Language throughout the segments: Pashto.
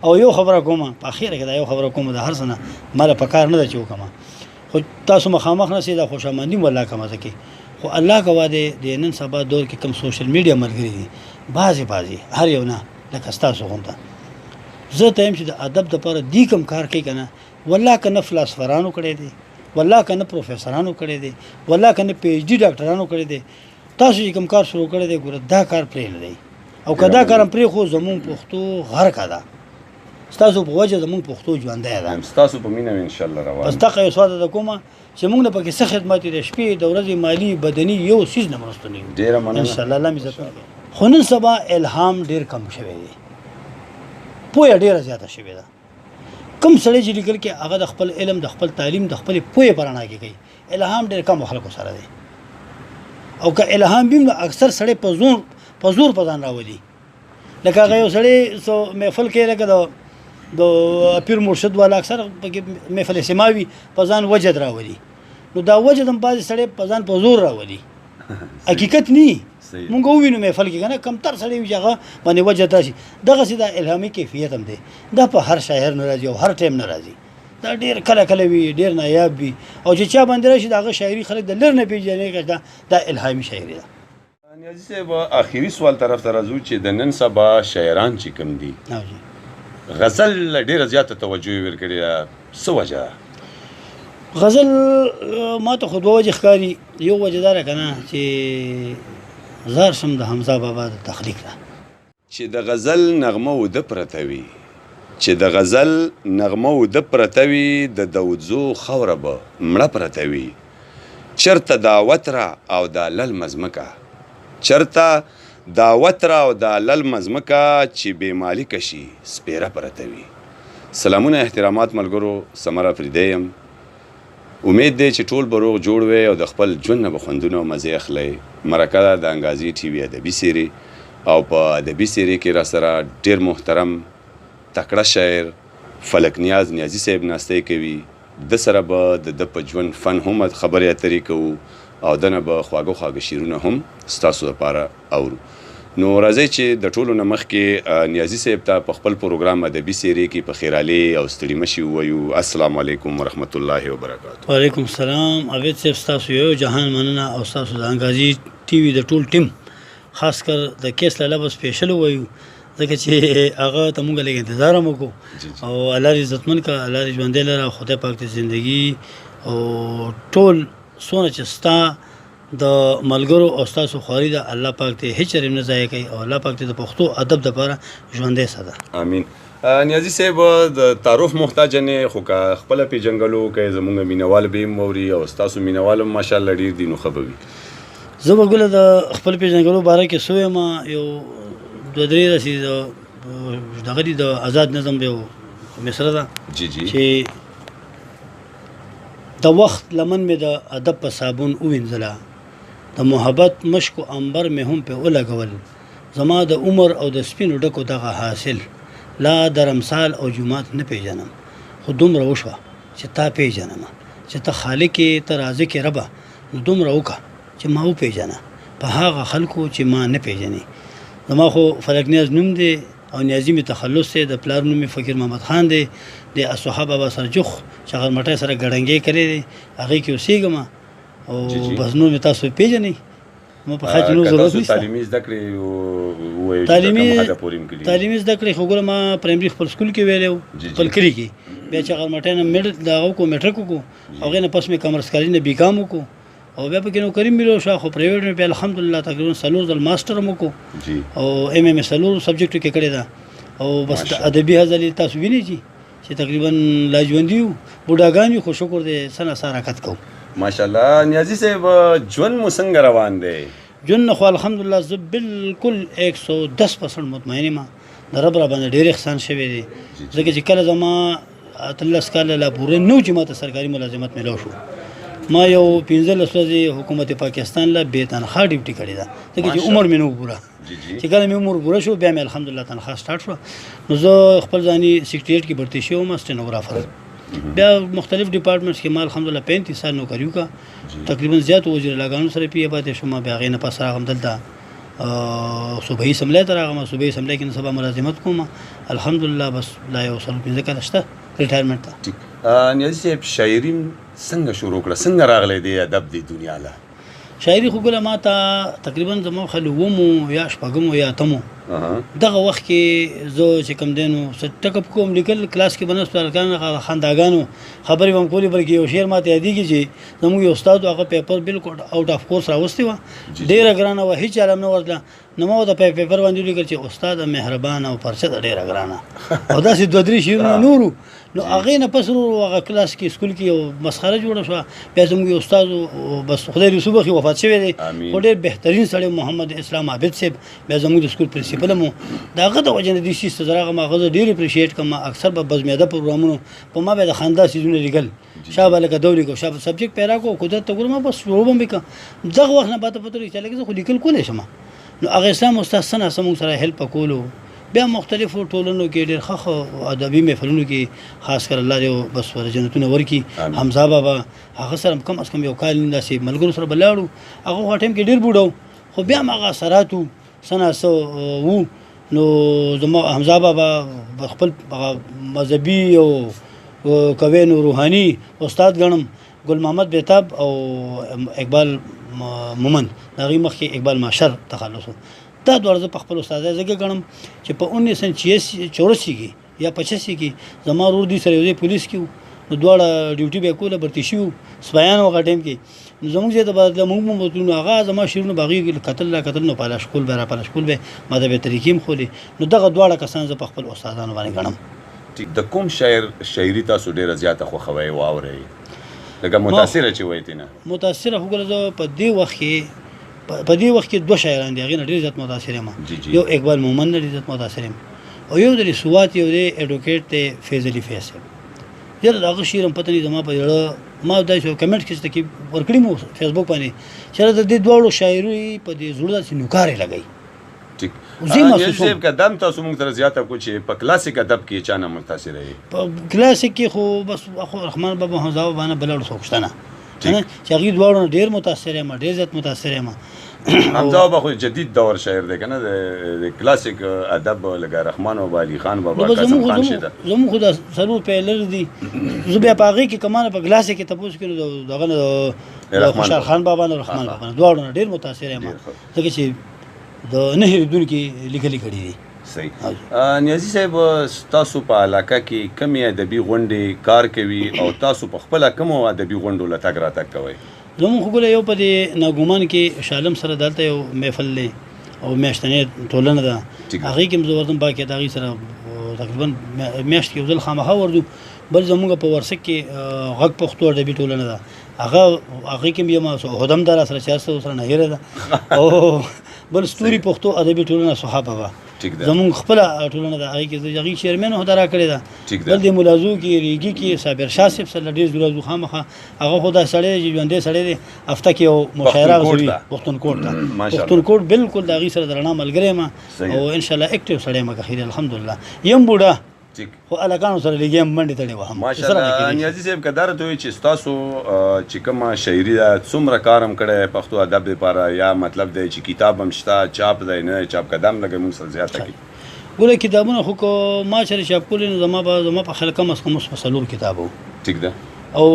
او یو خبره کوم، په اخیره کې دا یو خبره کوم، د هر څه نه مال په کار نه ده چې وکم، خو تاسو مخامخ نه سي، دا خوشامندي ولا کوم، ځکه خو الله کوا دې د نن سبا دور کې کم سوشل میډیا ملګری دي، بعضې بعضې، هر یو نه، لکه ستاسو غونډه، زه ته یم چې د ادب دپاره دی کم کار کوي که نه، والله که نه فلاسفرانو کړی دی، والله که نه پروفیسرانو کړی دی، والله که نه پی ایچ ډي ډاکټرانو کړی دی. تاسو چې کوم کار شروع کړی دی، ګوره دا کار پرې نه دی، او که دا کار هم پرې خو زمونږ پښتو غرقه ده. ستاسو په وجه زمونږ پښتو ژوندی ده. ستاسو په مینه ان شاء الله روان. بس دغه یو سوال ده کومه چې موږ نه پکې څه خدمت دی، شپې د ورځې، مالی، بدني، یو څیز نه مرسته نه. ډیره مننه. ان شاء الله الله مې عزت. خو نن سبا الهام ډیر کم شوی دی، پوهه ډیره زیاته شوې ده. کم سړی چې لیکل کې هغه د خپل علم، د خپل تعلیم، د خپل پوهې په رڼا کې کوي. الهام ډیر کم خلکو سره دی، او که الهام بیم نو اکثر سړی په زور په ځان راولي. لکه هغه یو سړی څو محفل کې، لکه د پیر مرشد والا، اکثر پکې محفل سماوي، په ځان وجد راولي. نو دا وجد هم بعضې سړی په ځان په زور راولي، حقیقت نی. مونږ ووینو محفل کې کنه کم تر سړی وي چې هغه باندې وجد راشي. دغسې دا الهامي کیفیت هم دی، دا په هر شاعر نه راځي او هر ټایم نه راځي. دا ډیر کله کله وي، ډیر نایاب وي، او چې چا باندې راشي د هغه شاعري خلک د لر نه پیژني، دا دا الهامي شاعري ده. نیازی صاحب، اخیری سوال طرف ته راځو چې د نن سبا شاعران چې کوم دي، غزل له ډیره زیاته توجه یې ورکړې ده، څه وجه ده؟ غزل ما ته خو دوه وجې ښکاري. یو وجه دا ده که نه چې زار شم د حمزه بابا د تخلیق ده. چې د غزل نغمه وده پرته وي، چې د غزل نغمه وده پرته وي، د داودزو خاوره به مړه پرته وي. چرته دعوت را او دا للمه ځمکه، چرته دعوت را او دا للمه ځمکه، چې بې مالکه شي سپیره پرته وي. سلامونه، احترامات ملګرو، سمر افریدی یم. امید دی چې ټول به روغ جوړ وي او د خپل ژوند نه به خوندونه او مزې اخلئ. مرکه ده د انګازي ټي وي ادبي څېرې، او په ادبي څېرې کې را سره ډېر محترم تکړه شاعر فلک نیاز نیازي صاحب ناستی کوي. د سره به د ده په ژوند، فن هم خبرې اترې کوو او دنه به خواږه خواږه شعرونه هم ستاسو لپاره اورو. نو راځئ چې د ټولو نه مخکې نیازي صاحب ته په خپل پروګرام ادبي څېرې کې په خیرالې او ستړي مشي ووایو. السلام علیکم ورحمت الله وبرکاتو. وعلیکم السلام عابد صاحب، ستاسو یو جهان مننه، او ستاسو د انګازي ټي وي د ټول ټیم، خاص کر د کیس لالا به سپیشل وایو، ځکه چې هغه ته مونږ لږ انتظار هم وکړو. او الله دې عزتمن کړه، الله دې ژوندی لره، خدای پاک دې زندگی او ټول څونه چې ستا د ملګرو او ستاسو خواري ده، الله پاک دې هیڅ چرې نه ضایع کوي، او الله پاک دې د پښتو ادب دپاره ژوندی ساته. امین. نیازي صاحب د تعارف محتاج نه، خو که خپله پیژنګلو که زمونږ مینوال به هم واوري، او ستاسو مینوال هم ماشاءالله ډېر دي، نو ښه به وي. زه به ګله د خپل پیژنګلو باره کې څه وایم؟ یو دوه درې داسې د دغه دي، د آزاد نظم دی، مصره ده جی جی چې د وخت لمن مې د ادب په صابون ووینځله، د محبت مشک و عنبر مې هم په ولګول، زما د عمر او د سپینو ډکو دغه حاصل لا درمسال او جومات نه پیژنم، خو دومره وشوه چې تا پیژنم. چې ته خالق یې، ته رازق یې ربه، نو دومره وکړه چې ما وپیژنه په هغه خلکو چې ما نه پیژني. زما خو فلک نیاز نوم دی او نیازي مې تخلص دی. د پلار نوم مې فقیر محمد خان دی. د اصحاب بابا سره جوخ چغرمټۍ سره ګړنګې کړی دی، هغې کې اوسېږم او جی جی. بس نور مې تاسو پیژنئ، ما په خاطر نور که ضرورت تاسو نشته. تعلیمي زده کړې ووایو چې کوم حده پورې هم کړي؟ تعلیمي زده کړې خو ګوره ما پرایمري خپل سکول کې ویلی و، جی جی. خپل کلي کې. بیا چغرمټۍ نه مډ دغه وکړو، میټرک وکړو، هغې نه پس مې کامرس کالج نه بي کام وکړو، او بیا پکې نوکري ملو شو، خو پرایویټ مې بیا الحمدلله تقریبا څلور ځل ماسټر هم وکړو او ایم اې مې څلور سبجیکټو کې کړې ده، او بس. ماشاءالله. ادبي هزلې تاسو وینئ چې تقریبا لا ژوندي یو، بوډاګان یو، خو شکر دی څه نه څه حرکت کوو. ماشاءالله. نیازي صاحب، ژوند مو څنګه روان دی؟ ژوند خو الحمدلله زه بالکل 110% مطمئن یم، د رب را باندې ډېر احسان شوی دی، ځکه چې کله زما 18 کاله لا پوره نه و چې ما ته سرکاري ملازمت میلاو شو، ما یو 15 ورځې حکومت پاکستان له بې تنخوا ډیوټي کړې ده، ځکه چې عمر مې نه و پوره. جی جی چې کله مې عمر پوره شو، بیا مې الحمدلله تنخوا سټارټ شوه. نو زه خپل ځاني 68 کې بھرتي شوم سټینوګرافر، بیا مختلف ډپارټمنټس کې ما الحمدلله 35 سال نوکري وکړه. تقریبا زیات وزیر اعلاګانو سره پی پاتې شوم. بیا هغې نه پس راغم دلته صوبایي اسمبلۍ ته راغلم، صوبایي اسمبلۍ کې نن سبا ملازمت کوم الحمدلله. بس لا یو سل 5 کاله شته ریټایرمنټ ته. ټیک. نیازي صاحب، شاعري څنګه شروع کړه، څنګه راغلی دی ادب دی دنیا له؟ شاعري خو ګله ما ته تقریبا زما خل ومو یا شپږمو یا اتمو دغه وخت کې زه چې کوم دی نو څه ټکپ کوم لیکل، کلاس کې به ناست هلکان خنداګانو خبرې به هم کولې. بلکې یو شعر ما ته یادېږي چې زموږ یو استاد هغه پیپر بالکل آوټ آف کورس راوستی وه، ډېره ګرانه وه، هیڅ عالم نه ورتله، نو ما ورته په پیپر باندې ولیکل چې استاد مهربانه او پرچه ده ډېره ګرانه، او داسې دوه درې شعرونه نورو. نو هغې نه پس ورو هغه کلاس کې سکول کې یو مسخره جوړه شوه. بیا زموږ یو استاد، بس خدای دې وبخښي، وفات شوی دی، خو ډېر بهترین سړی، محمد اسلام عابد صاحب، بیا زموږ د سکول پرنسپل مو، د هغه د وجې نه دې څیز ته زه راغلم. هغه زه ډېر اپریشیټ کوم. اکثر به بزم ادب پروګرامونو په ما به د خندا څیزونه لیکل، شابه لکه دولي کو شابه سبجیکټ پیرا کو قدرت ته ګورم، بس شروع به مې کړه. دغه وخت نه پاته پته لګي چې لکه زه خو لیکل کولی شم. نو هغه اسلام استاد څه ناڅه موږ سره هیلپ کولو. بیا مختلفو ټولنو کې ډېر ښه ښه ادبي محفلونو کې، خاص کر الله دې بس ور جنتونه ورکړي حمزه بابا، هغه سره کم از کم یو کال داسې ملګرو سره به لاړو. هغه خو ټایم کې ډېر بوډا و، خو بیا هم هغه اثرات وو، څه ناڅه وو. نو زما حمزه بابا خپل هغه مذهبي او کوي نو روحاني استاد ګڼم. ګل محمد بیتاب او اقبال مومند، د هغې مخکې اقبال ماشر تخلص و، دا دواړه زه په خپل استادۍ ځکه ګڼم چې په 1984 کې یا 85 کې زما ورور دوی سره یو ځای پولیس کې وو، نو دواړه ډیوټي به یې کوله، برتي شوي وو، سپایان وو هغه ټایم کې. نو زموږ ځای ته به راتله، موږ به ورتلو، نو هغه زما شعرونه به هغوی کتل را کتل، نو پالش کول به را پالش کول به ما ته به یې طریقې هم ښولې. نو دغه دواړه کسان زه په خپل استادانو باندې ګڼم. ټیک. د کوم شاعر شاعري تاسو ډېره زیاته خوښوئ، واورئ، لکه متاثره چې وئ ترېنه؟ متاثره خو ګوره زه په دې وخت کې په دې وخت کې دوه شاعران دي هغې نه ډېر زیات متاثر یم. یو اقبال مومند نه ډېر زیات متاثر یم، او یو د سوات یو دی ایډوکیټ دی، فیض علي فیض صاحب. یاره د هغه شعر هم پته نه زما په زړه، ما داسې یو کمنټ کې چې ورکړي مو فیسبوک باندې چې د دې دواړو شاعري په دې زړه داسې نوکارې لګوي. ټیک. زه نیازي محسوسوم. صاحب، که دم تاسو موږ سره زیاته کړو چې په کلاسیک ادب کې چا نه متاثره یې؟ په کلاسیک کې خو بس خو رحمان بابا حمزه بابا نه بل څوک شته نه، چې هغوی دواړو نه ډېر متاثر یم، ډېر زیات متاثر یم. حمزه بابا خو جدید دور شاعر دی که نه؟ د کلاسیک ادب لکه رحمان بابا، علي خان بابا، قاسم خان شیدا. زموږ خو دا څلور پیلر دي. زه بیا په هغې کې که ما نه په کلاسیک کې تپوس کړو دغه نه د خوشحال خان بابا نه، رحمان بابا نه، دواړو نه ډېر متاثر یم، ځکه چې د نه هېرېدونکي لیکلي کړي دي. صحیح. نیازي صاحب، ستاسو په علاقه کې کومې ادبي غونډې کار کوي او تاسو په خپله کومو ادبي غونډو له تګ راتګ کوئ؟ زموږ خو ګوره یو په دې ناګومان کې شالم سره دلته یو محفل دی او میاشتنۍ ټولنه ده، هغې کې هم زه ورځم، باقاعده هغې سره تقریبا میاشت کې یو ځل خامخا ورځو. بل زموږ په ورسک کې غږ پښتو ادبي ټولنه ده، هغه هغې کې هم یم، عهده هم ده راسره چې هر څه ورسره نه هېره ده. او بل ستوري پښتو ادبي ټولنه صحابه وه، زموږ خپله ټولنه ده، هغې کې زه هغې چیرمن عهده راکړې ده. بل د ملازو کې ریګي کې صابر شاه صاحب سره ډېر ځو خامخا، هغه خو دا سړی دی چې ژوندی سړی دی، هفته کې یو مشاعره غوښوي پښتونکوټ ته. پښتونکوټ بالکل د هغې سره د رڼا ملګری یم او انشاءالله اکټیو سړی یم، که خیر الحمدلله یم بوډا خو هلکانو سره لګیا یم، منډې تړې وهم. ماشاءالله. نیازي صاحب، که دا راته ووایي چې ستاسو چې کومه شاعري ده څومره کار هم کړی پښتو ادب دپاره، یا مطلب دی چې کتاب هم شته، چاپ دی نه دی چاپ، که دا هم لږه موږ سره زیاته کړي. ګوره کتابونه خو که ما چېرې چاپ کولې نو زما په خیال کم از کم اوس په 4 کتابه وو. ټیک ده. او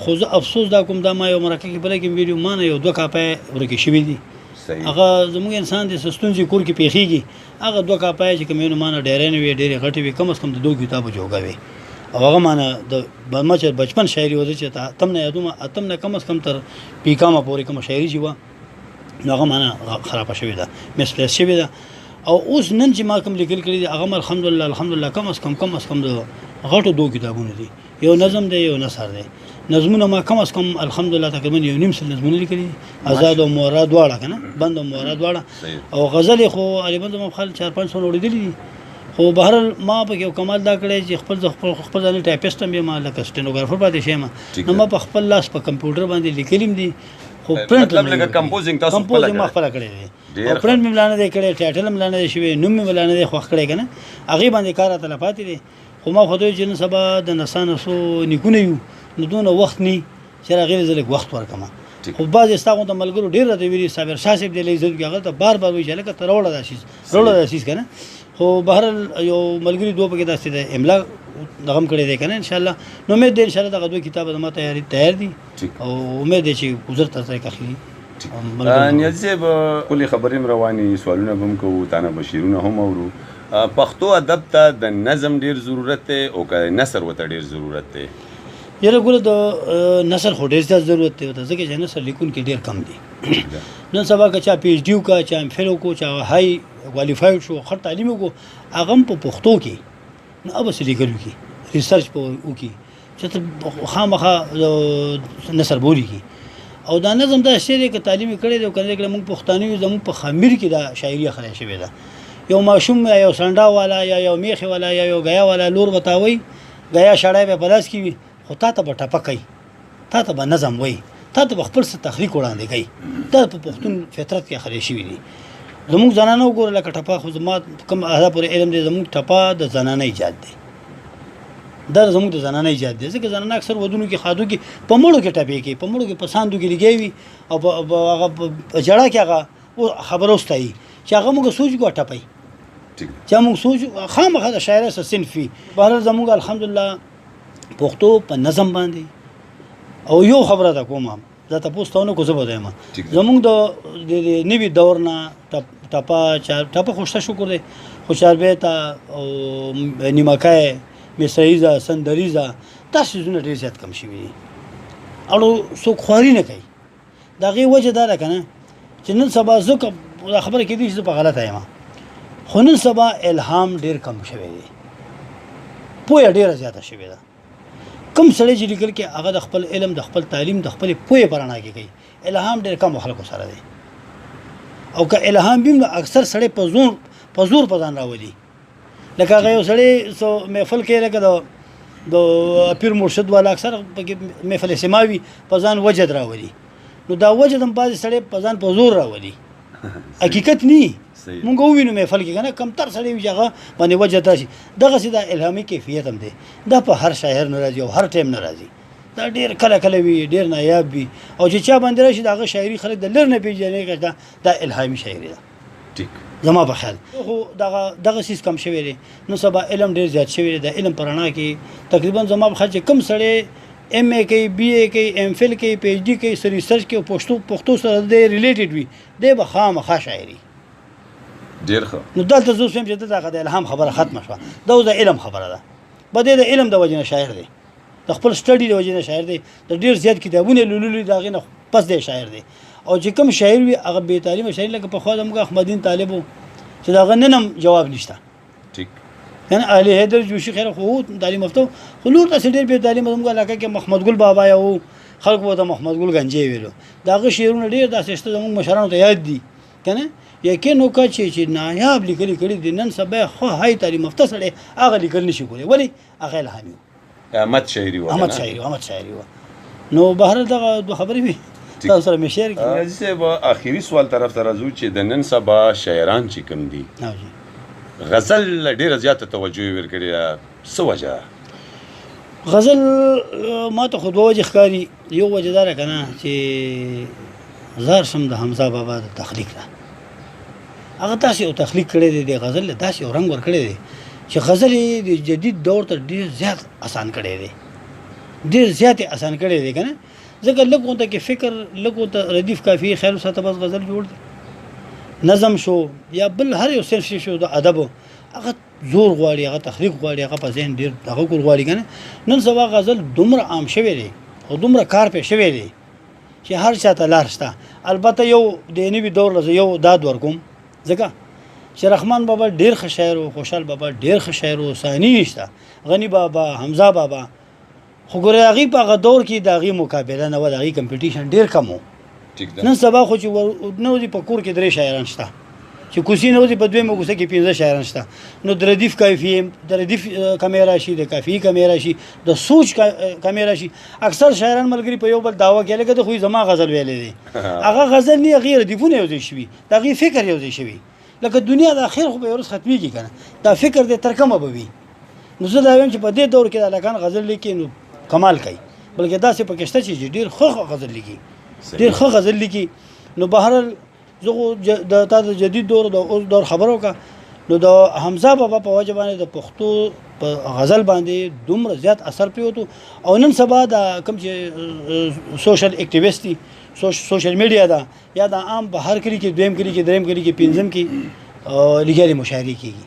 خو زه افسوس دا کوم، دا ما یو مرکه کې بله کې ویلي، ما نه یو دوه کاپۍ ورکې شوې دي. هغه زموږ انسان د ستونزې کور کې پېښېږي، هغه دوه کاپۍ چې کوم یې نو ما نه ډېرې نه وې، ډېرې غټې وې، کم از کم د دوو کتابو جوګه وې. او هغه ما نه د ما چې بچپن شاعري وه، زه چې اتم نه یادوم، اتم نه کم از کم تر پیکامه پورې کومه شاعري چې وه نو هغه ما نه خرابه شوې ده، مسپلیس شوې ده. او اوس نن چې ما کوم لیکل کړي دي هغه هم الحمدلله الحمدلله کم از کم کم از کم د غټو دوو کتابونو دي، یو نظم دی یو نثر دی. نظمونه ما کم از کم الحمدلله تقریبا 1.5 سل نظمونه لیکلي دي، آزاد او مورا دواړه که نه، بند او مورا دواړه. او غزلې خو غالبا زما په خیال 4-5 سوه اورېدلي دي. خو بهرحال ما پکې یو کمال دا کړی چې خپل خپل ځانې ټایپسټ هم یم، لکه سټینوګرافر پاتې شوی یم، نو ما په خپل لاس په کمپیوټر باندې لیکلي هم دي، خو پرنټ مطلب لکه کمپوزینګ تاسو خپله کمپوزینګ ما کړی. خپله کړی دی، او پرنټ مې لا نه دی کړی، ټایټل هم لا نه دی شوی، نوم مې لا نه دی خوښ کړی که نه، هغې باندې کار راته لا پاتې دی. خو ما خو ته ویل چې نن سبا د نسا نسو نیکونه یو، نو دونه وخت نی چې هغې له زه لږ وخت ورکړم. خو بعضې ستا غونته ملګرو ډېر راته ویلي، صابر شاه صاحب دې له عزت وکړي، هغه ته بار بار وایي چې هلکه ته راوړه دا څیز، راوړه دا څیز که نه. خو بهرحال یو ملګري دوه پکې داسې د املا دغه هم کړی دی که نه. انشاءالله نو امید دی انشاءالله دغه دوه کتابه زما تیاري تیار دي او امید دی چې زر تر ځای اخلي. نیازي صاحب، ښکلې خبرې هم روانې، سوالونه به هم کوو، تا نه به شعرونه هم اورو. پښتو ادب ته د نظم ډېر ضرورت دی او که نثر ورته ډېر ضرورت دی؟ یاره ګوره، د نثر خو ډېر زیات ضرورت دی ورته، ځکه چې نثر لیکونکي ډېر کم دي. نن سبا که چا پی ایچ ډي وکړه، چا ایم فل وکړو، چا های کوالیفایډ شو، ښه تعلیم وکړو، هغه هم په پښتو کې نو هغه څه لیکل وکړي، ریسرچ په وکړي، چې ته خامخا نثر به ولیکي. او دا نظم دا شی دی که تعلیم یې کړی دی او که نه دی کړی، موږ پښتانه یو، زموږ په خمیر کې دا شاعري اخلی شوې ده. یو ماشوم یا یو سنډا والا یا یو میخې والا یا یو ګیا والا لور به تا وایي، ګیا شړی به په لاس کې وي، خو تا ته به ټپه کوي، تا ته به نظم وایي، تا ته به خپل څه تخلیق وړاندې کوي. دا په پښتون فطرت کې اخلی شوي دي. زموږ زنانه وګوره لکه ټپه، خو زما کوم هغه پورې علم دی، زموږ ټپه د زنانه ایجاد دی، دا زموږ د زنانه ایجاد دی. ځکه زنانه اکثر ودونو کې خادو کې په مړو کې ټپې کوي، په مړو کې په ساندو کې لګي وي او په هغه په جړه کې هغه خبره وستایي چې هغه موږ سوچ کوو ټپي، چې موږ سوچ خامخا د شاعر سره صنف وي. بهرحال زموږ الحمدلله پښتو په نظم باندې. او یو خبره ده کومه، دا تاسو ته نو کو زه به وایم، زموږ د نوي دور نه ټپه ټپه خو شته شکر دی، خو چاربیته او نیمکای، مصریزه، سندریزه، دا څیزونه ډېر زیات کم شوي دي. اړو څوک خواري نه کوي. د هغې وجه دا ده که نه چې نن سبا زه دا خبره کېدای شي زه په غلطه یم، خو نن سبا الهام ډېر کم شوی دی، پوهه ډېره زیاته شوې ده. کوم سړی چې لیکل کې هغه د خپل علم، د خپل تعلیم، د خپلې پوهې په رڼا کې کوي. الهام ډېر کم خلکو سره دی، او که الهام وي نو اکثر سړی په زور په ځان راولي. لکه هغه یو سړی څو محفل کې لکه د پیر مرشد والا اکثر پکې محفل سما وي، په ځان وجد راولي. نو دا وجد هم بعضې سړی په ځان په زور راولي، حقیقت نی. مونږ ووینو محفل کې کنه کمتر سړی وي چې هغه باندې وجد راشي. دغسې دا الهامي کیفیت هم دی، دا په هر شاعر نه راځي او هر ټایم نه راځي، دا ډېر کله کله وي، ډېر نایاب وي. او چې چا باندې راشي د هغه شاعري خلک د لر نه پېژني که دا الهامي شاعري ده. زما په خیال خو دغه څیز کم شوی دی. نن سبا علم ډېر زیات شوی دی، د علم په رڼا کې تقریبا زما په خیال چې کوم سړی ایم ای کوي، بی ای کوي، ایم فل کوي، پی ایچ ډي کوي، څه ریسرچ کوي، پښتو سره دی ریلیټډ وي، دی به خامخا شاعري. ډېر ښه. نو دلته زه اوس وایم چې دلته هغه د الهام خبره ختمه شوه، دا اوس د علم خبره ده. به دی د علم د وجې نه شاعر دی، د خپل سټډي د وجې نه شاعر دی، د ډېر زیات کتابونه یې لوللي، د هغې نه پس دی شاعر دی. او چې کوم شاعر وي هغه بې تعلیمه شاعر، لکه پخوا زموږ احمدین طالب و چې د هغه نن هم جواب نشته. یعنی اهل حیدر جوشي خیر خو تعلیم یافته، خو نور داسې ډېر بې تعلیمه زموږ علاقه کې محمد ګل بابا یو خلکو ورته محمد ګل ګنجی ویلو، د هغه شعرونه ډېر داسې شته زموږ مشرانو ته یاد دي که نه. یقین وکړه چې نایاب لیکلي کړي دي. نن سبا خو های تعلیم یافته سړی هغه لیکل نشي کولی، ولې هغه الهامي و. احمد شاعري وه. احمد شاعري، احمد شاعري وه. نو بهرحال دغه دوه خبرې وې تاسو سره مې شیر کړې. نیازي صاحب، اخري سوال طرف ته راځو چې د نن سبا شاعران چې کوم دي غزل له ډېره زیاته توجه یې ورکړې ده، څه وجه ده؟ غزل ما ته خو دوه وجې ښکاري. یو وجه دا ده که نه چې زار شم د حمزه بابا د تخلیق ده، هغه داسې یو تخلیق کړی دی، د غزل له داسې یو رنګ ورکړی دی چې غزل یې د جدید دور ته ډېر زیات اسان کړی دی، ډېر زیات یې اسان کړی دی که نه. ځکه لږ غونته کې فکر، لږ غونته ردیف کافي، خیر وساته بس غزل جوړ دی. نظم شو یا بل هر یو صنف شو د ادب، هغه زور غواړي، هغه تخلیق غواړي، هغه په ذهن ډېر دغه کول غواړي که نه. نن سبا غزل دومره عام شوی دی او دومره کار پې شوی دی چې هر چا ته لار شته. البته یو د نوي دور له زه یو داد ورکوم، ځکه چې رحمان بابا ډېر ښه شاعر و، خوشحال بابا ډېر ښه شاعر و، ثاني نشته، غني بابا، حمزه بابا، خو ګوره هغې په هغه دور کې د هغې مقابله نه وه، د هغې کمپټیشن ډېر کم و. نن سبا خو چې نه وځي په کور کې درې شاعران شته، چې کوڅې نه وځي په دویمه کوڅه کې 5 شاعران شته. نو د ردیف کافیې، د ردیف کمی راشي، د کافیې کمی راشي، د سوچ کمی راشي. اکثر شاعران ملګري په یو بل دعوه کوي، لکه ده خو یې زما غزل ویلی دی، هغه غزل نه، هغې ردیفونه یو ځای شوي، د هغې فکر یو ځای شوي. لکه دنیا د اخر خو به یو ورځ ختمېږي که نه، دا فکر دی تر کومه به وي. نو زه دا وایم چې په دې دور کې د هلکان غزل لیکي نو کمال کوي، بلکې داسې پکې شته چې ډېر ښه ښه غزل لیکي. ډیر ښه غزل لیکي. نو بهرحال زه خو د تا د جدید دور د اوس دور خبرو کا، نو د حمزه بابا په وجه باندې د پښتو په غزل باندې دومره زیات اثر پریوتو. او نن سبا دا کوم چې سوشل اکټیویست دي، سوشل میډیا ده، یا د عام په هر کلي کې، دویم کلي کې، دریم کلي کې، پنځم کې لګیالي مشاعرې کیږي،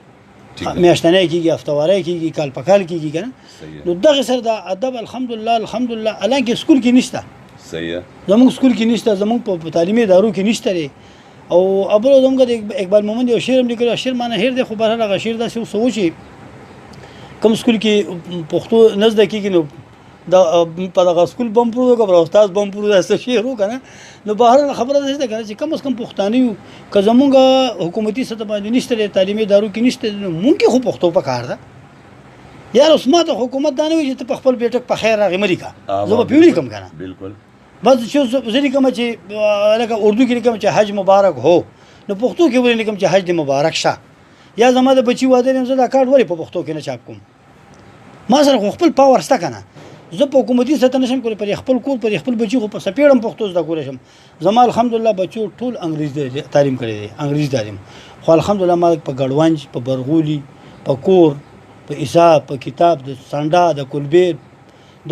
میاشتنۍ کیږي، هفتهوارۍ کیږي، کال په کال کیږي کنه. نو دغه سره د ادب الحمدلله الحمدلله، الانکه سکول کې نشته. صحیح ده. زموږ سکول کې نشته، زموږ په تعلیمي ادارو کې نشته دی. او ابل زموږ د اقبال مومند یو شعر هم لیکلی، شعر مانه هېر دی، خو بهرحال هغه شعر داسې اوس و چې کوم سکول کې پښتو نه زده کېږي نو د په دغه سکول بم پروت که پر استاد بم پروت، داسې شعر و که نه. نو بهرحال خبره داسې ده که نه چې کم از کم پښتانه یو، که زموږ حکومتي سطح باندې نشته دی، تعلیمي ادارو کې نشته دی، نو مونږ کې خو پښتو په کار ده. یار اوس ما ته حکومت دا نه وایي چې ته په خپل بیټک په خیر راغی مه لیکه، زه به پرې ولیکم که نه. بس چې زه لیکم چې لکه اردو کې لیکم چې حج مبارک هو، نو پښتو کې ولې لیکم چې حج دې مبارک شه. یا زما د بچي واده دی، زه دا کارت ولې په پښتو کې نه چاپ کوم؟ ما سره خو خپل پاور شته که نه. زه په حکومتي سطح نشم کولی، پر خپل کور پر خپل بچي خو په څپېړم پښتو زده کولی شم. زما الحمدلله بچو ټول انګریزي تعلیم کړی دی، انګریزي تعلیم، خو الحمدلله ما په ګړونج، په برغولي، په کور، په حساب، په کتاب، د سنډا، د کلبې،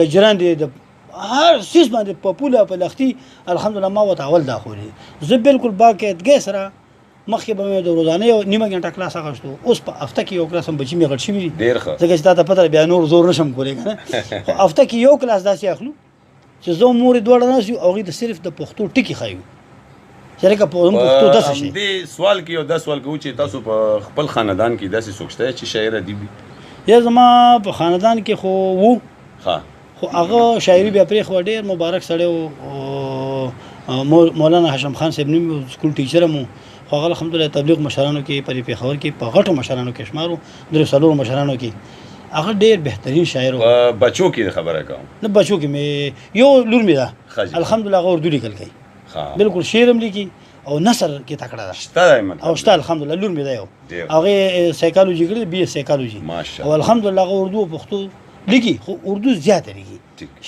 د جرندې، د هر څیز باندې په پوله په لختي الحمدلله ما ورته اول دا ښوولی. زه بالکل باقاعدګۍ سره مخکې به مې د روزانه یو نیمه ګنټه کلاس اخیستو، اوس په هفته کې یو کلاس هم بچي مې غټ شوي دي، ډېر ښه، ځکه چې تا ته پته ده بیا نور زور نشم کولی که نه. خو هفته کې یو کلاس داسې اخلو چې زه او مور یې دواړه ناست یو، هغوی ته صرف د پښتو ټکي ښیو چې لکه پښتو داسې شي. همدې سوال کې یو دا سوال کوو چې تاسو په خپل خاندان کې داسې څوک شته چې شاعر ادیب وي؟ یا زما په خاندان کې خو وو، خو هغه شاعري بیا پرېښوه. ډېر مبارک سړی و، مولانا هاشم خان صاحب نوم و، سکول ټیچر هم و، خو هغه الحمدلله تبلیغ مشرانو کې په پېښور کې په غټو مشرانو کې شمار و، درې څلورو مشرانو کې. هغه ډېر بهترین شاعر و. په بچو کې خبره کوم. نه بچو کې مې یو لور مې ده، الحمدلله هغه اردو لیکل کوي، بالکل شعر هم لیکي او نثر کې تکړه ده. شته دی مطلب. او شته الحمدلله لور مې ده یو، هغې سایکالوجي کړې، بي اس سایکالوجي، او الحمدلله هغه اردو او پښتو لیکي، خو اردو زیاته لیکي،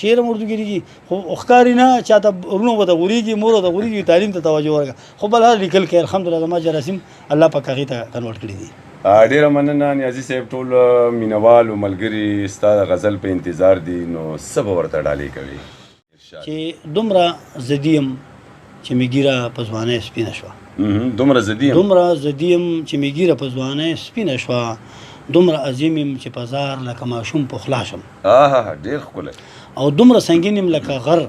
شعر هم اردو کې لیکي، خو ښکاري نه چاته، وروڼو به ته غورېږي، مور به ته غورېږي، تعلیم ته توجه ورکړه، خو بل هر لیکل کوي. الحمدلله زما جراثیم الله پاک هغې ته کنورټ کړي دي. ډېره مننه نیازي صاحب، ټول مینوال او ملګري ستا د غزل په انتظار دي، نو څه به ورته ډالۍ کوي؟ چې دومره زدي یم چې مې ږیره په ځوانۍ سپینه شوه. دومره زدي یم. دومره زدي یم چې مې ږیره په ځوانۍ سپینه شوه، دومره عظیم یم چې په زار لکه ماشوم په خوله شم. ډېر ښکلی. او دومره سنګین یم لکه غر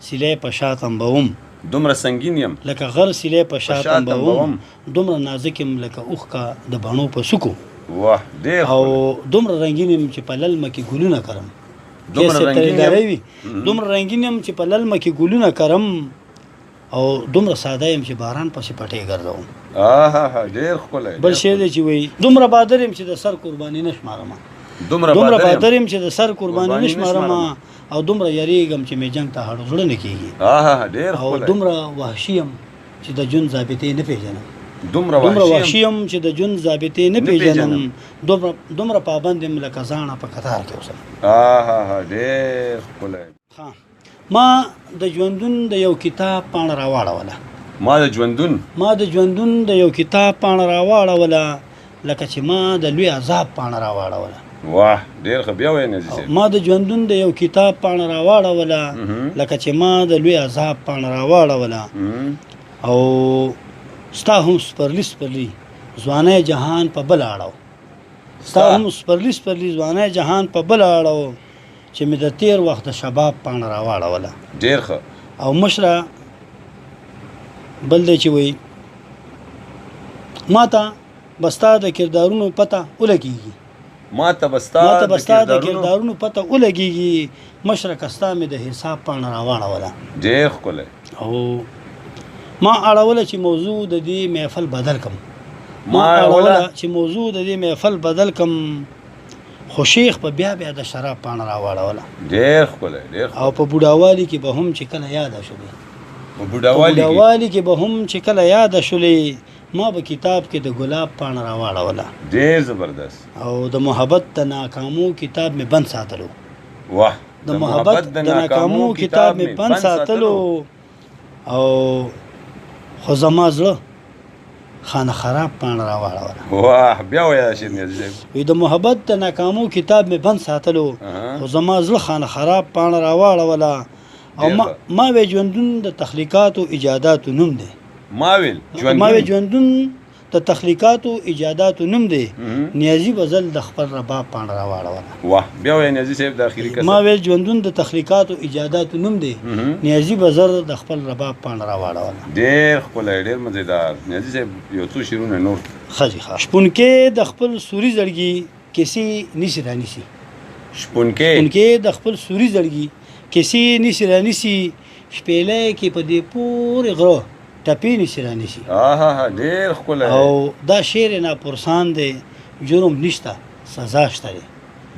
سیلی په شا تنبوم. دومره سنګین یم لکه غر سیلی په شا تنبوم، دومره نازک یم لکه اوښکه د بڼو په سوکو. واه ډېر او دومره رنګین یم چې په للمه کې ګلونه کرم. دومره رنګین یم، دومره رنګین یم چې په للمه کې ګلونه کرم، او دومره ساده یم چې باران پسې پټې ګرځوم. ډېر ښکلی. بل شعر دی چې وایي دومره بادر یم چې د سر قرباني نه شمارم. دومره بادر یم چې د سر قرباني نه شمارم، او دومره یریږم چې مې جنګ ته هډو زړه نه کېږي. ډېر او دومره وحشي یم چې د ژوند ضابطې نه پېژنم. دومره وحشي یم چې د ژوند ضابطې نه پېژنم، دومره پابند یم لکه زاڼه په کتار کې اوسم. ډېر ښکلی. ما د ژوندون د یو کتاب پاڼه راواړوله. ما د ژوندون، ما د ژوندون د یو کتاب پاڼه راواړوله، لکه چې ما د لوی عذاب پاڼه راواړوله. واه ډېر ښه، بیا وایې نیازي صاحب. ما د ژوندون د یو کتاب پاڼه راواړوله، لکه چې ما د لوی عذاب پاڼه راواړوله. او ستا هم سپرلي سپرلي ځواني جهان په بل اړو، ستا هم سپرلي سپرلي ځواني جهان په بل اړو، چې مې د تیر وخت د شباب پاڼه راواړوله. ډېر ښه. او مشره بل دی چې وایي ما ته به ستا د کردارونو پته ولګېږي. ما ته به ستا د کردارونو پته ولګېږي، مشره که ستا مې د حساب پاڼه راواړوله. ډېر ښکلی. او ما اړوله چې موضوع د دې محفل بدل کم. ما اړوله چې موضوع د دې محفل بدل کم، خو شیخ په بیا بیا د شراب پاڼه راواړوله. ډېر ښکلی، ډېر ښکلی. او په بوډاوالي کې به هم چې کله یاده شولې، په بوډاوالي کې به هم چې کله یاده شولې، ما به کتاب کې د ګلاب پاڼه راواړوله. ډېر زبردست. او د محبت د ناکامو کتاب مې بند ساتلو. واه، د محبت د ناکامو کتاب مې بند ساتلو، او خو زما زړه خانه خراب پاڼه راواړوله. واه بیا وایه دا شعر نیازي صاحب. وی د محبت د ناکامو کتاب مې بند ساتلو خو زما زړه خانه خراب پاڼه راواړوله او ما ما وی ژوندون د تخلیقاتو ایجاداتو نوم دی. ما ویل ژوندون، ما وی ژوندون د تخلیقاتو ایجاداتو نوم دی، نیازي به ځل د خپل رباب پاڼه راواړوله. واه بیا وایه نیازي صاحب د اخري کسر. ما ویل ژوندون د تخلیقاتو ایجاداتو نوم دی، نیازي به زر د خپل رباب پاڼه راواړوله. ډېر ښکلی، ډېر مزیدار نیازي صاحب، یو څو شعرونه نور. ښه جي ښه. شپونکی د خپل سوري زړګي کیسې نیسي رانیسي. شپونکی. شپونکی د خپل سوري زړګي کیسې نیسي رانیسي، شپېلی کې په دې پورې غره ټپې نیسي رانیسي. آهاها ډېر ښکلی. او دا شعر ناپرسان دی، جرم نشته سزا شته دی.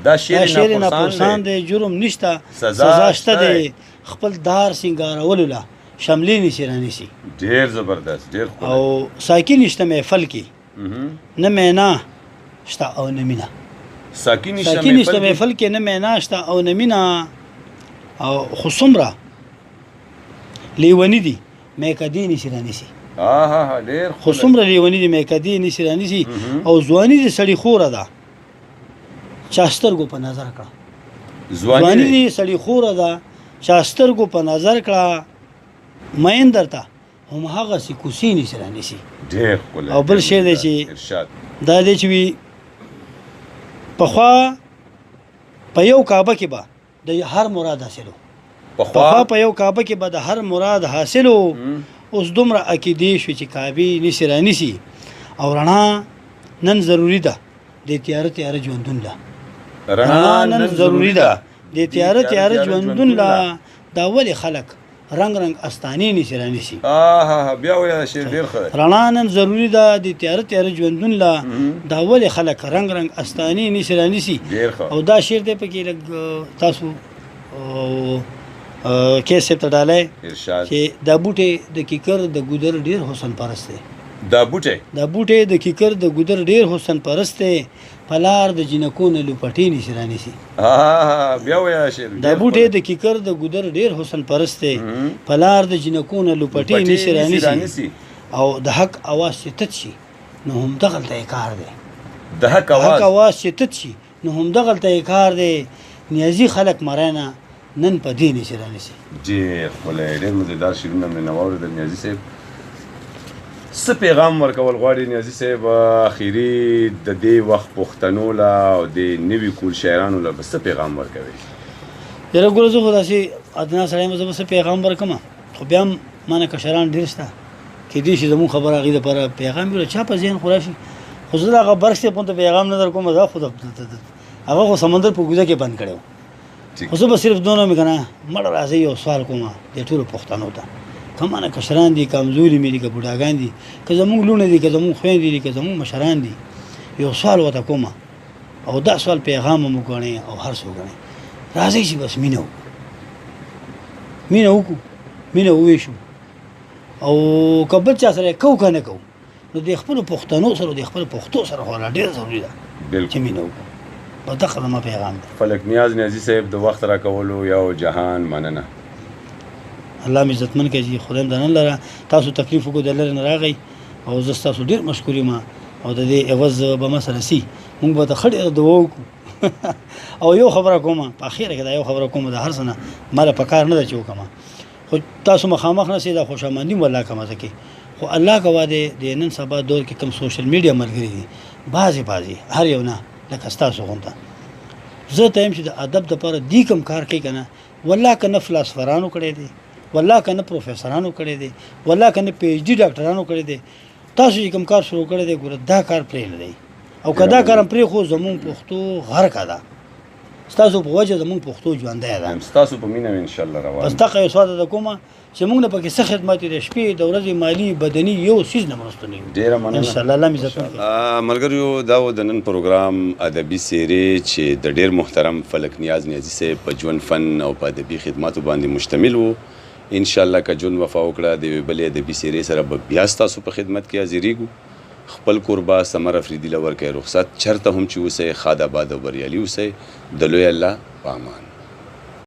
دا شعر ناپرسان دی، جرم نشته سزا شته دی، خپل دار سنګارولو له شملې نیسي رانیسي. ډېر زبردست، ډېر ښکلی. او ساکي نشته محفل کې، نه مینا شته او نه مینه. ساکي نشته محفل کې، نه مینا شته او نه مینه. او خو څومره لیوني دي میکدې نیسي رانیسي. آهاها ډېر خو څومره لیوني دي میکدې نیسي رانیسي. او ځواني د سړي خوره ده چا سترګو په نظر کړه. ځواني دې سړي خوره ده چا سترګو په نظر کړه، مین درته هم هغسې کوڅې نیسي رانیسي. ډېر ښکلی. او بل شی دی چې دا دی چې وي پخوا په یو کعبه کې به د هر مراد حاصلو، پخوا په یو کعبه کې به د هر مراد حاصلو، اوس دومره عقیدې شوې چې کعبې نیسي رانیسي. او رڼا نن ضروري ده د تیاره تیاره ژوندون له، رڼا نن ضروري ده د تیاره تیاره ژوندون له، دا ولې خلک رنګ رنګ استانې نیسي رانیسي. آهاها بیا وایه شعر ډېر ښه دی. رڼا نن ضروري ده د تیاره تیاره ژوندون له، دا ولې خلک رنګ رنګ استانې نیسي رانیسي. ډېر ښه. او دا شعر دی پکې لږ تاسو کیس صاحب ته ډالۍ چې دا بوټی د کیکر د ګودر ډېر حسن پرست دی. دا بوټی، دا بوټی د کیکر د ګودر ډېر حسن پرست دی، پلار د جینکو نه لوپټې نیسي رانیسي. بیا وایه شعر. دا بوټی د کیکر د ګودر ډېر حسن پرست دی، پلار د جینکو نه لوپټې نیسي رانیسي. او د حق اواز چې تت شي نو همدغلته یې کار دی. د حق اواز چې تت شي نو همدغلته یې کار دی. نیازي خلک مرینه نن په دې نیسي رانیسي. ډېر ښکلی، ډېر مزیدار شعرونه مې نه واورېدل نیازي صاحب. څه پیغام ورکول غواړي نیازي صاحب اخري د دې وخت پښتنو له او د نوي کول شاعرانو له به څه پیغام ورکوي؟ یاره ګوره زه خو داسې ادنا سړی یم، زه به څه پیغام ورکړم، خو بیا هم ما نه کشران ډېر شته، کېدای شي زموږ خبره هغوی دپاره پیغام وي، چا په ذهن خو راشي، خو زه د هغه برق صاحب غوندې پیغام نه درکوم. دا خو هغه خو سمندر په کوزه کې بند کړی و. خو زه به صرف دونه مې که نه مړه راځئ یو سوال کوم د ټولو پښتنو ته، که ما نه کشران دي، کمزوري مې دي، که بوډاګان دي، که زموږ لوڼه دي، که زموږ خویندې دي، که زموږ مشران دي، یو سوال ورته کوم او دا سوال پیغام هم وګڼئ او هر څه وګڼئ. راځئ چې بس مینه وکړو، مینه وکړو، مینه وویشو، او که بل چا سره کوو که نه کوو، نو د خپلو پښتنو سره، د خپلو پښتو سره خو لا ډېره ضروري ده چې مینه وکړو. په دغه زما پیغام دی. فلک نیاز نیازي صاحب د وخت راکولو یو جهان مننه. الله مې عزتمن کړي چې خدای مې درنه لره. تاسو تکلیف وکړو د لرې نه راغی او زه ستاسو ډېر مشکور یم او د دې عوض به ما سره سي، موږ به ته ښه ډېره دعا وکړو. او یو خبره کوم په اخره کې، دا یو خبره کوم، د هر څه نه ماله په کار نه ده چې وکړم، خو تاسو مخامخ نه سئ، دا خوشامندي مو الله کومه ځکه خو الله کوه دی د نن سبا دور کې کوم سوشل میډیا ملګري دي، بعضې بعضې هر یو نه لکه ستاسو غونته زه ته یم چې د ادب دپاره دی کوم کار کوي که نه، والله که نه فلاسفرانو کړی دی، والله که نه پروفیسرانو کړی دی، والله که نه پی ایچ ډي ډاکټرانو کړی دی، تاسو چې کوم کار شروع کړی دی ګوره دا کار پرې نه دی، او که دا کار هم پرېښو زمونږ پښتو غرقه ده، ستاسو په وجه زمونږ پښتو ژوندی ده، ستاسو په مینه ان شاء الله روان. بس دغه یو سوال درته کوم چې موږ نه پکې څه خدمت دی، شپې د ورځې مالي بدني یو څیز نه مرسته نه یو. ډېره مننه. ان شاء الله الله مې عزتمن کړي. ملګریو دا و د نن پروګرام ادبي څېرې چې د ډېر محترم فلک نیاز نیازي صاحب په ژوند فن او په ادبي خدماتو باندې مشتمل و. ان شاء الله که ژوند وفا وکړه د یوې بلې ادبي څېرې سره به بیا ستاسو په خدمت کې حاضرېږو. خپل کوربه ثمر افریدي له ورکئ رخصت. چرته هم چې اوسئ ښاد آباد او بریالي اوسئ. د لوی الله په امان.